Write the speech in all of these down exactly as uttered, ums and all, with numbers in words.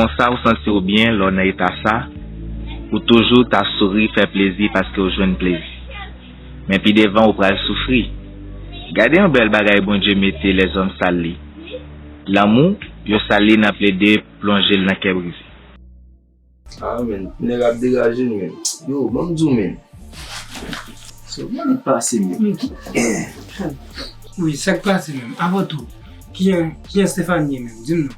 Konsa ou santi w byen lè w nan eta sa, ou toujou ta souri, fè plezi paske w jwenn plezi. Men pi devan ou pral soufri. Gade yon bèl bagay Bondye mete lèzòm sal li. Lanmou, yo sal li nan plede plonje l nan kè brize. Ah, men, nèg ap degaje l, men. Yo, ban m di w, men. So, ban m pase, men. Wi, sa k pase menm? Avan tou, kijan, kijan Stephanie ye menm? Di m non.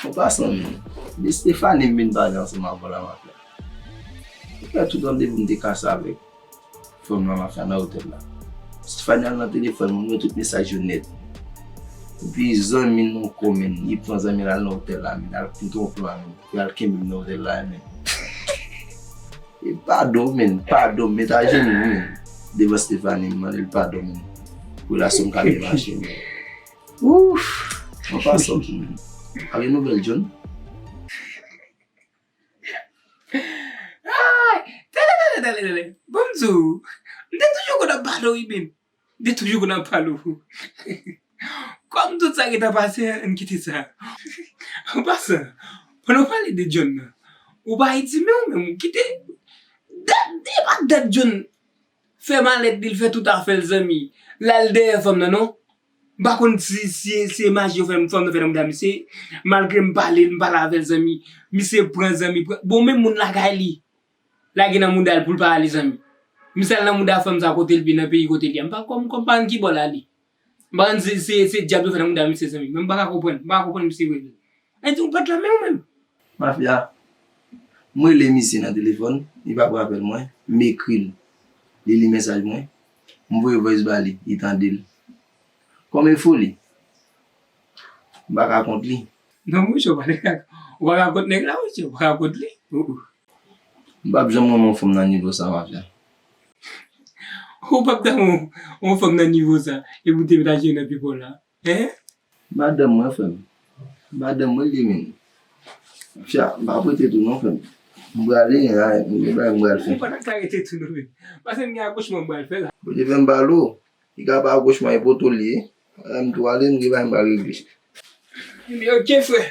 An pasan, men. De Stephanie m vin pale ansanm avè w la, mafya. Ou fè tout randevou m te kase avèk fanm nan, mafya, nan otèl la. Stephanie al nan telefòn mwen, mwen tout mesaj yo nèt. Epi zanmi l nan kò, men, li pran zanmi l al nan otèl la, men, al kontre yon plan, men, pou y al kenbe m nan otèl la, men. E padon, men, padon, m met ajenou, men, devan Stephanie, m mande l padon, men, pou relasyon m ka byen mache, men. Ouf! An pasan tou, men. Ak yon nouvèl John? Ay! Tande, tande, tande, tande. Ban m di w, m te toujou konn ap pale w, wi, men. M te toujou konn ap pale w. Kòm tout sa gentan pase, ann kite sa. An pasan, pandan w pale de John nan, ou pa edime w menm, ou kite dat, e pa dat John fè malèt li, l fè tout afè l, zanmi. L al dèyè fanm nan, non. M pa konn si, si, si se maji yo fè fanm nan fè nan mouda misye. Malgre m pale, m pale avè l, zanmi. Misye pran, zanmi, pran. Bon, menm moun lakay li lage nan mouda l pou l pa ale, zanmi. Misye al nan mouda fanm sa kote l byen nan peyi kote l ye. M pa konn, m konn pa konn ki bò l ale. M pa konn si se, se dyab yo fè nan mouda misye, zanmi. Men m pa ka konprann. M pa ka konprann misye vre, vre. Ann di w pa t la menm ou menm. Mafya, m rele misye nan telefòn, li p ap rapèl mwen, m ekri l, li li mesaj mwen, m voye voice ba li, li tande l. Kòm e foli, m pa ka kont li. Non, monchè, ou pa ka, ou pa ka kont nèg la, monchè, ou pa ka kont li. Oh, oh. M p ap janm renmen yon fanm nan nivo sa, mafya. Ou p ap ta yon, yon fanm nan nivo sa, epi w te met ajenou nan pye pa w la. Hein? Madanm mwen, frè m. Madanm mwen li menm. Fya, m pa prete tou non, frè m. M prale, a, m gen bagay m pral fè. Ou pa ta rete tou non, men. Paske m gen akouchman m pral fè la. Bondye fè m pale w. Li ka pa akouchman, e poto l ye. Lè m tou ale, m gen bagay m pral regle. Ebyen, ok, frè.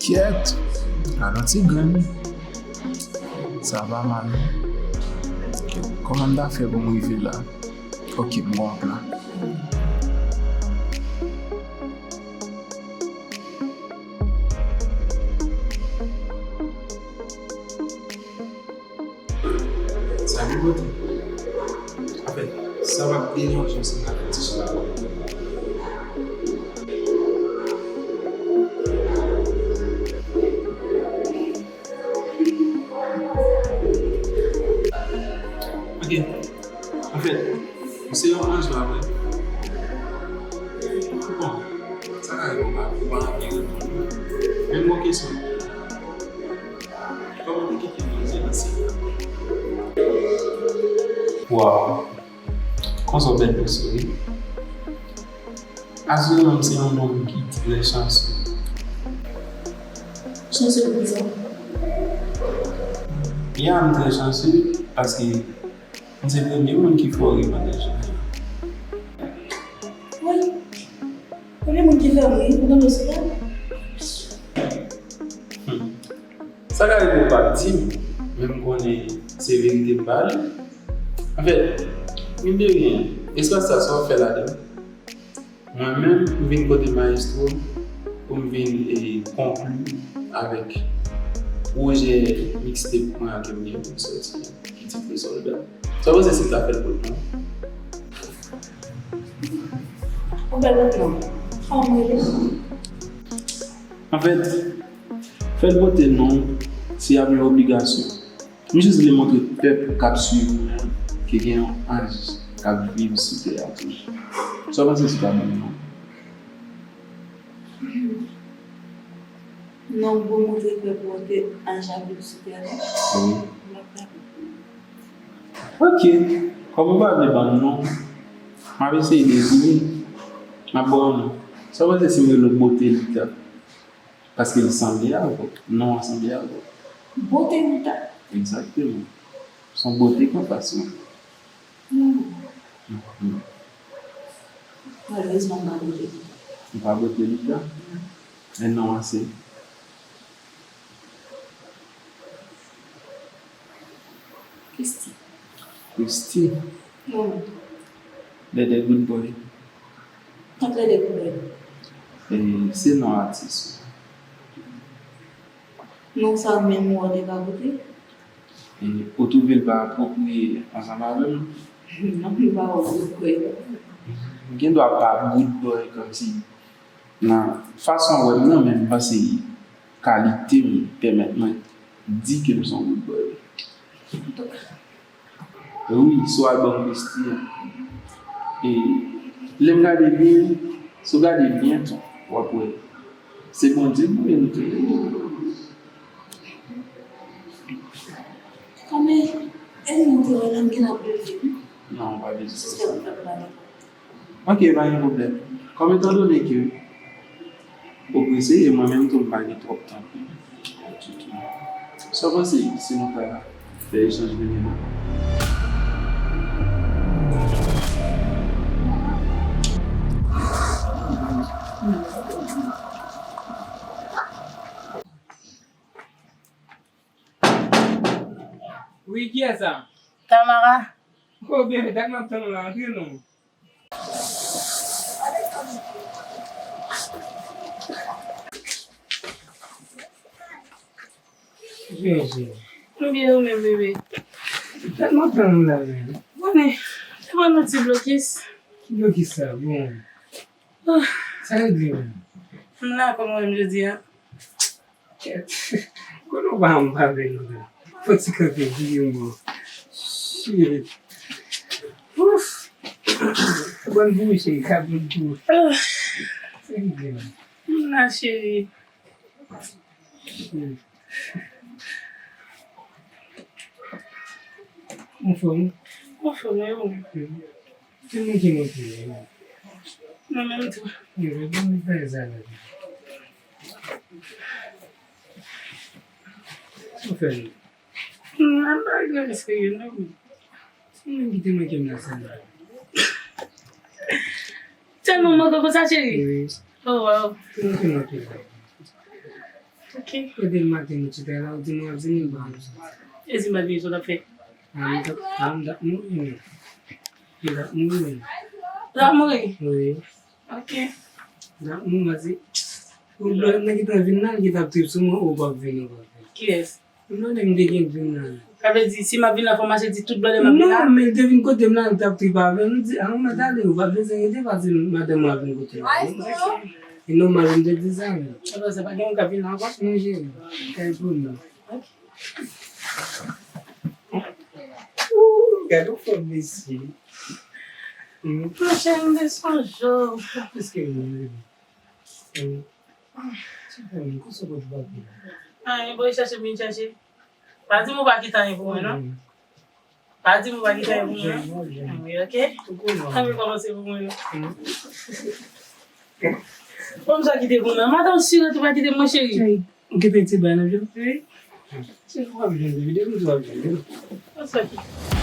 Kyèt, alon ti grenn. Sa pa mal. Kòman m ta fè pou m rive la? Ok, m gen yon plan. Sa gen kote. Anfèt, sa p ap deranje m si m ta fè ti chita. Ok. Anfèt, ou se yon anj la vre. Bon, sa ka rive w pa, ou pa anvi reponn mwen. Men m gon kesyon. Kòman w te kite Bondye nan syèl la? Wow! Konsa w bèl pou souri. Aswè menm se yon nonm ki trè chanse. Chanse pou kisa? Ya, m trè chanse paske m se premye moun ki fè w ri pandan jounen an. Wi. Premye moun ki fè m ri, ou tande w se la? Sa ka rive w p ap di m, men m konnen se verite m ba li. Anfèt, mine de rien, espas sa, sa w ap fè ladan l? Mwen menm, m vin kote mayestwo pou m vin, e, konkli avèk pwojè mixtape mwen an ke m gen pou m sòti an, ki titre Sòlda. Sa w panse si m ta fè l pou l mwen? Ou bèl lòt non. Kòman w rele? Anfèt, fè l pote non, se ap yon obligasyon. M jis vle montre pèp k ap swiv mwen an ke gen yon anj k ap viv sou tè a toujou. Sa w panse si w ta ban m non? Non pou montre pèp ou ke anj ap viv sou tè a? Wi. M ap dakò. Ok. Kòm ou pa vle ban m non, m ap eseye devine. M ap ba w non. Sa w panse si m rele w Botelita? Paske li sanble avè w. Non an sanble avè w. Botelita? Egzakteman. Se yon bote k anfas mwen. Hmm. Mhm. Malerezman, m pa Botelita. Ou pa Botelita? Non. Men non an se? Christy. Christy? Non. Lèdè Good Boy. Kot Lèdè Good Boy? E, se non atis ou. Non sa menm ou te ka pote? E, ou twouve l pa apwopriye ansanm avè m? Non, li pa apwopriye. Gen dwa pa Good Boy kòmsi nan fason w wè m nan, men m panse kalite m pèmèt mwen di ke m se yon Good Boy. Wi, sou albòm Christy an. E lè m gade byen, si w gade byen tou, w ap wè. Se Bondye k voye nou tou. Kòman, e nou te wè la, m gen ap leve, wi. Non, pa bezwen. Jis fè m fè m pale. Ok, pa gen pwoblèm. Kòm etandone ke ou prese, e mwen menm tou m pa gen twòp tan pou ditou. Sa w panse si nou ta fè echanj nimewo? Wi, kiyès sa? Tamara. Oh, bebe, dat m ap tann ou la, antre non. Jezi. M byen, ou menm, bebe? Dat m ap tann ou la, menm. Konnen, te ban nou ti blokis. Ki blokis sa, bon? Ah. Sa regle menm? M la, kòman menm jodi a? Kèt. Konnen w pa janm pa bèl non. Fò ti kanpe, di yon mo. Shit. Ouf. Bòn pou ou, cheri, ka bòn pou ou. Ah. Se ki gen la? M la, cheri. Shit. Anfòm? Anfòm, e ou? Te manke manke, wi. Mwen menm tou. Yo, yo, bon, li fè sa la. Sa w fè la? Mwen pa gen serye, non. Se mwen ki te manke m la, sa la. Tèlman manke konsa, cheri? Wi. Oh, wow. Te manke manke la. Ok. Kote l maten, nou ti tè la, ou di mwen ap di nou ba nou sa. E si m pa t vini, sa w t ap fè? A, m t ap, a, m t ap mouri, men. M t ap mouri, men. Ou t ap mouri? Wi. Ok. M t ap mouri, paske ou lè nèg ki t ap vin la, ki t ap trip sou mwen, ou p ap vin, ou p ap vin. Kiyès? Blòdè m te gen vin la. Sa vle di, si m ap vin la, fò m mache di tout blòdè m ap vin la? Non, men l te vin kote m la, l t ap trip avè m. M di, a, ou mèt ale, ou pa bezwen rete, paske madanm mwen ap vin kote m. Ok. E nòmal pou m te di sa, men. Alò, sa pa gen moun k ap vin la ankò? Non, cheri. Kay pou nou. Ok. Ooh, gade yon fanm, mesye. Hmm. Monchè, m te sonje w. Plis ke mwen, bebe. Hmm. Ti fanm, konsa w konn pa vin? Ah, e bon, chache m vin chache. Pa di m ou pa kite anyen pou mwen, non? Hmm. Pa di m ou pa kite anyen pou mwen, non? Wi, ok? Ann kòmanse pou mwen, non? Hmm. Bon, m sa kite pou mwen. Madanm sirèt ou pa kite mwen, cheri. Ou kite ti bay nan vye? Wi. Se w ap jwenn, depi depi w ap jwenn. Sa ki?